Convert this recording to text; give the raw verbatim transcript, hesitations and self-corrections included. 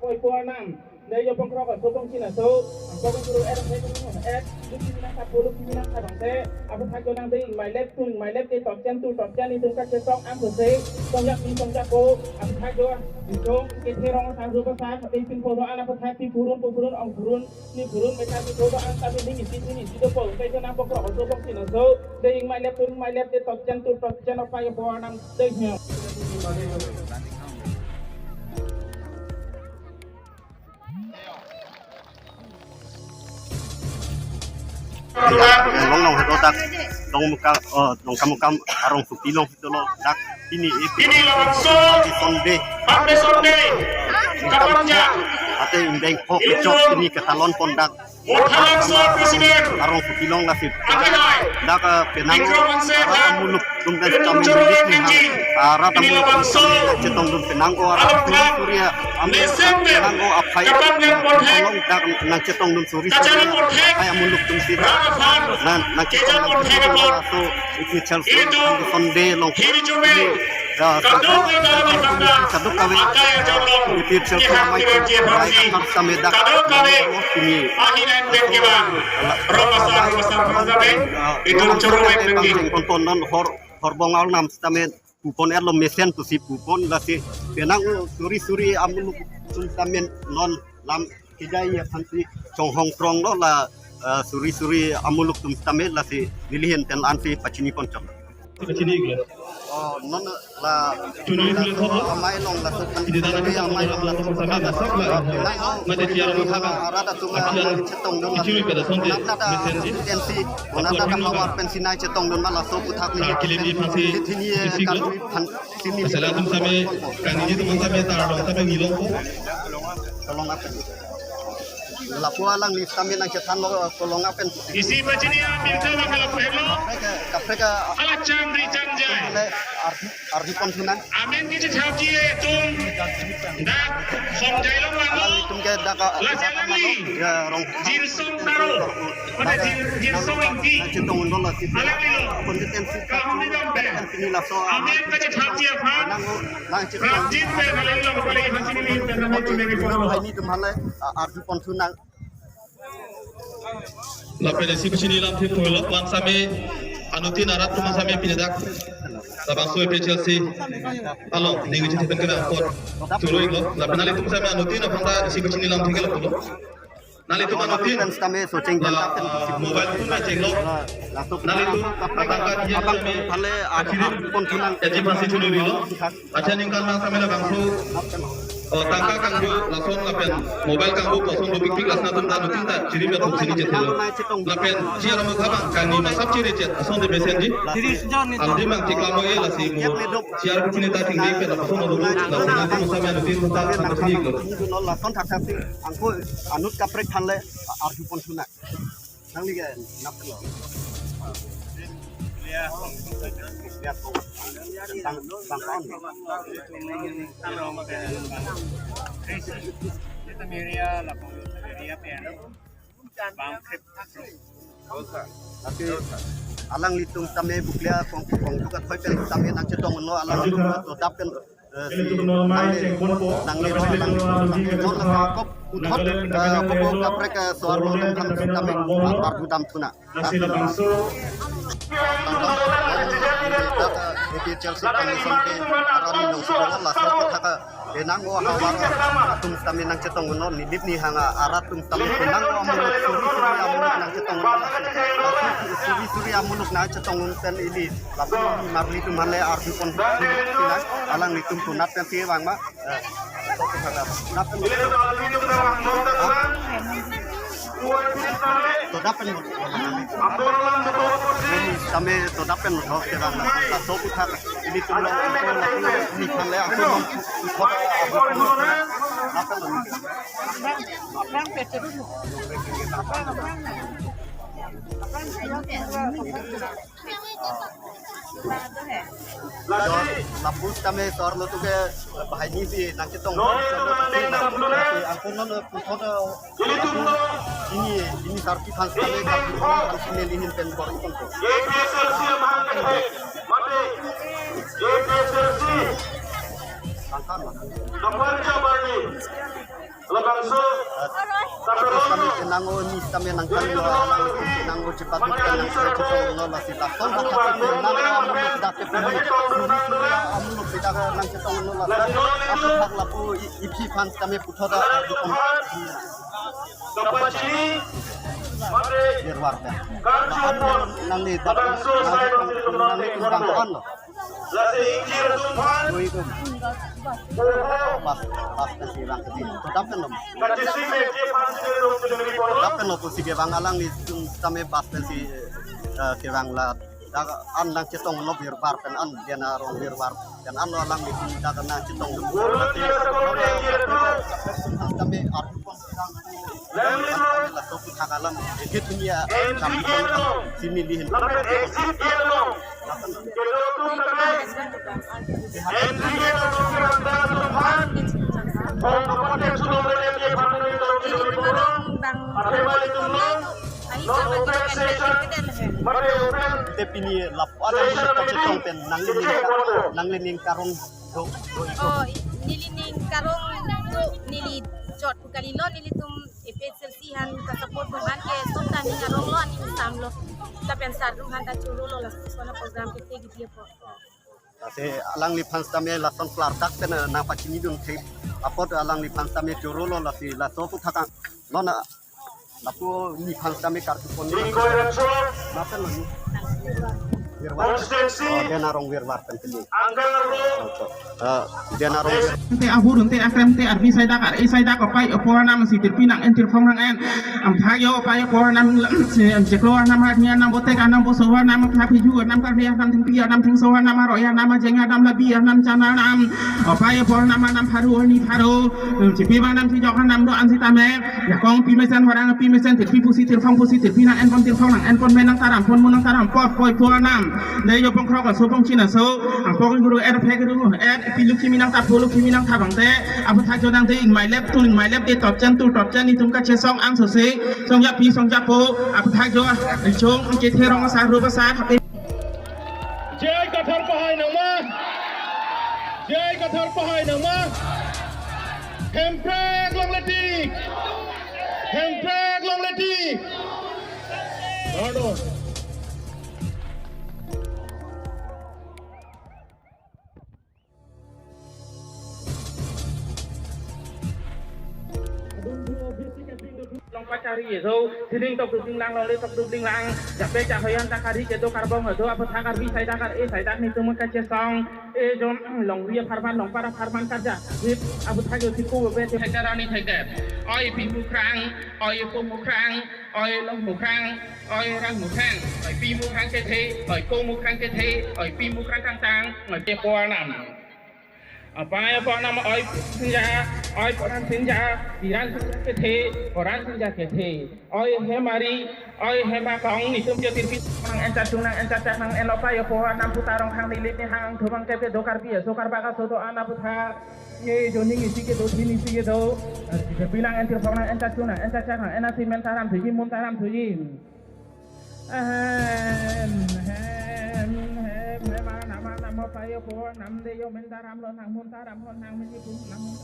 Oi po anam, dei yo pongkrok aso pongchin aso, angko pongkrok er se pongkrok er, lupi minang kapo lupi minang kadang se, aphuthak jo nang dei ingmai lep tung ingmai lep dei topchen tu topchen itum kachetong am se, tongyak ni tongyak ko, aphuthak jo, itum kethe rong sang rupa sang, dei pin po do an aphuthak pi purun po purun ong purun, ni purun mekar pi po do an tapi ni isi ni isi do po, dei jo nang pongkrok aso pongchin aso, dei ingmai lep tung ingmai lep dei topchen tu topchen opai po anam dei nyo. Long long hedo dak Dongkamukam, oh, Dongkamukam arong supi long dolo dak pini e pini labangso Sunday. Sunday Sunday. Kapanjang. Ate indeng ho kechok pini ketalon pon dak. Motha Langsar President. Arong supi long lasi. Akanai. Dak, eh, penang. Bikram Hanse. Arat amuluk tum dan Bikram kami Chorong ini Ningji. Arat amuluk tum kami chetong dun penang o arat suri suri amuluk Desem. Penang o aphai. Kapan yang pothek. Tolong dak nang chetong dun suri suri. Kacharli pothek. Aphai amuluk tum sida. Rara phan. Nang, nang chetong dun suri suri. Keja pothek apa? So, ikni chal suri. Itu. Sunday long. Hiri jume. Kadokave dalam bangsa, kadokave, akai ajok long, itir chel kihat amai kiran kiran kiran, kathar same dak, kadokave, kini, ahin en den kevang, rong pasar, rong pasar, rong pasar, eh, itum choro ek nengki. Pangcheng ponpon non hor, horbong arnam sitame pupon erlo mesen pusi pupon lasi penang o suri suri amuluk tum sitame non lam kejai aphansi chonghong kronglo la, eh, suri suri amuluk tum sitame lasi neli ahin pen ansi pachini ponchok. Pachini iklo. Oh, non la chunui la pule thok. Amai long la so kan. Ide dana kita amai long la so kan. Sampai masak lah. Mate tiar mo kaba. Arat atum la chetong dun la. Kichuri pada sonte. Nap nap ta mesenji. Tensi. Nap nap ta power pensi nai chetong dun ma laso aphuthak ni. Kar kili di phansi. Thini ye. Fisik lo. Kan sini. Asal atum same kangni atum same tar long same ngilong ko. Tolong apen. Lapu alangli sitame nang chethanlo, kolong apen. Isi pachini amirta bakal apu helo. Kaprek, kaprek, ala cham ri cham jai. Ardi, ardi pon thunang. Amen kechethaji atum. Dak, song jai long. Alangli tum ke dak, lasi alangli. Ya, rong. Jinsong taro. Pada jin, jinsong ingti. Nang chetong dun lasi. Alangli lo. Kompetensi. Kaham di dam pe. Ini laso. Amen kechethaji aphan. Nang, nang chetong. Rajin pe, alangli lo, kepala ihasin ini, dan kami cuma di pon. Ini tum halai, ardi pon thunang. Lapen isi pachini lamthe pulo, bang same anuttin arat atum same pini dak labangso A P H L C along ning uji tipen kena pot turu iklo. Lapen nanglitum same anuttin aphan ta isi pachini lamthe ke lapulo. Nanglitum anuttin pen sitame socheng pen la, dak pen ah, mobile phone na chenglo. Nanglitum atangka dia abang same phale ardi pon thunang. Eji pasi chulu rilo. Acha ningkan nang same labangso, oh, tangka kangbu, lason lapen mobile kangbu, lason dopikpik, lason atum ta nutin ta chiri me atum sini chethelo. Lapen chi aram khabang kangni masap chiri chet, ason de mesenji. Ardi mang chikla mo e lasi mo, chi aram chini ta tingdi pen lason dopik, lason atum same nutin ta sini iklo. Lason thakthak si, angko anut kaprek thanle, ardi pon thunang. Nangli ke nap lo. Lihat, bang, bang kawan. Itu media lah, media pen. Bang Krip. Tapi alanglitum tame buklia kong kong juga thoi pen tame nang chetong no alanglitum to dap pen. Eh, si nangle, nangle ro alang, nangle ro alang kop puthot, eh, kopo kaprek, eh, so-arlo atum aphan sitame, ah, pardu dam thunang. Lasi labangso. Dak, eh, A P H L C Foundation ke arani nong sudah laso aphuthak, eh, penang o havar atum sitame nang chetong no, nilip nihang, ah, arat atum sitame penang o amuluk suri suri amuluk nang chetong no, suri suri amuluk nang chetong no pen ili laso marli atum aphan le ardi pon thunang, alanglitum tunat pen si vang ma. To dap pen. Kami to dap pen, oke, bang. Laso aphuthak. Ilitum lo, ilitum lo, ilitum lo, ilitum lo. Lapu sitame so-arlo atum ke banghini si nang chetong. Angkon non puthot ini, ini sarpi aphan sitame, sarpi aphan sitame neli ahin pen bor-i pon ko. A P H L C amahang ke, mate, A P H L C. Angkon mana? Kapan jabar ni? Labangso, kami kenang o ni kami nang kami lo, nang o cepat nang kami cetong lo lasi lason lo kami kenang o dak ke pini suri suri amu lo pedak nang cetong lo lasi aku hak lapu i- iphi fans kami puthot da dukung. Kapachini, mate, Gerwar ya. Karju pon, nang ni dak labangso nang sai cetong lo nang ni nang kami lo. Lasi ingjir atum aphan. Oi, oi. Oho. Bas, bas pensi rang kedi. Todap pen nom. Kachisi me ke aphan si ke rong ke dengri pon. Todap pen nom pusi kevang alanglitum tame bas pensi, eh, kevang la. Dak an nang cetong lo Gerwar pen an, Dena Rong Gerwar pen an lo alanglitum dak nang cetong lo. Bulu dia sa kone ingjir atum. Tame arju pon. Lalu itu, laso aputhak alam, eh, dunia, N G A lo, sini lihin. Lapen exit gate lo. Kedo atum tame, N G A lo, kiran da atum aphan. Ong kapaten sudah boleh dia aphan ni dong di dong di porong. Ate mali tum lo. Non open session. Mari open. Te pini lap ada session kita meeting. Cetong pen nang ini, nang ini karong do do iko. Oh, i- neli ning karong do neli chot pu kalilo, nelitum A P H L C aphan ka support bom an ke sum ta ning arong lo, aning sam lo. Lapen sar ru aphan ta choro lo, laso kona program ke te gidi po. Lasi alangli fans tame lason klardak pen, eh, nang pachini dun the apot alangli fans tame choro lo lasi laso aputhak an. Nona lapu ni fans tame karju pon. Ingkoi Rangsolo. Lapen lo ni. Gerwar. Constituency. Oh, Dena Rong Gerwar pen pini. Angkang arlo. Eh, Dena Rong Gerwar. Te ahur te akrem te arbi saidak ar-e saidak opai opo anam si tirpi nang en tirphong nang en. Aputhak jo opai opo anam si jeklo anam arni anam botek anam boso anam thapiju anam karni anam thengpi anam thengso anam aroi anam ajeng anam labi anam chana anam. Opai opo anam anam pharu arni pharu. Chipi anam si jok anam do an sitame. Jakong pi mesen horang pi mesen tirpi pusi tirphong pusi tirpi nang en pon tirphong nang en pon me nang taram pon mu nang taram pot poi po anam. Dei jo pongkrok aso pongchin aso. Angpok guru er phek guru er piluk kimi nang tapo luk kimi nang thabang te. Aputhak jo nang dei ingmai lep tul ingmai lep de top chen tul top chen itum kachesong angsose. Songjapi songjapo. Aputhak jo chong chethe rong asa rup asa. Jai Kathar pahai nangma. Jai Kathar pahai nangma. Hemprek longle tik. Hemprek longle tik. Pardon. Long pachari so, sining tok dubling lang, longle tok dubling lang, jape jahoyan ta kari kedo karbong do, aputhak arbi saidak ar-e saidak netum kachesong, e jom longri apharman, longpar apharman karja, hip aputhak jo tiku bebe, sekarang ni thek det, oi pi mukrang, oi po mukrang, oi long mukrang, oi rang mukrang, oi pi mukrang kethe, oi po mukrang kethe, oi pi mukrang kangtang, oi pe po anam. Apai apo anam oi sinja, oi poran sinja, iran sinja kethe, poran sinja kethe. Oi hemari, oi hema kong netum jo tirpi nang en chachung nang en chachak nang en lo pai apo anam puta Ronghang nilit ni hang thubang kepe do karbi aso karbak aso do an aputhak. Ye jo ning isi kedo thin isi kedo. Tirpi nang en tirphong nang en chachung nang en chachak nang en asim en taram thuji mun taram thuji. Ahem, hem, hem, hem, anam, anam, payo po, nam de yo, men taram lo, nang mun taram ho, nang men ipum, nang mun.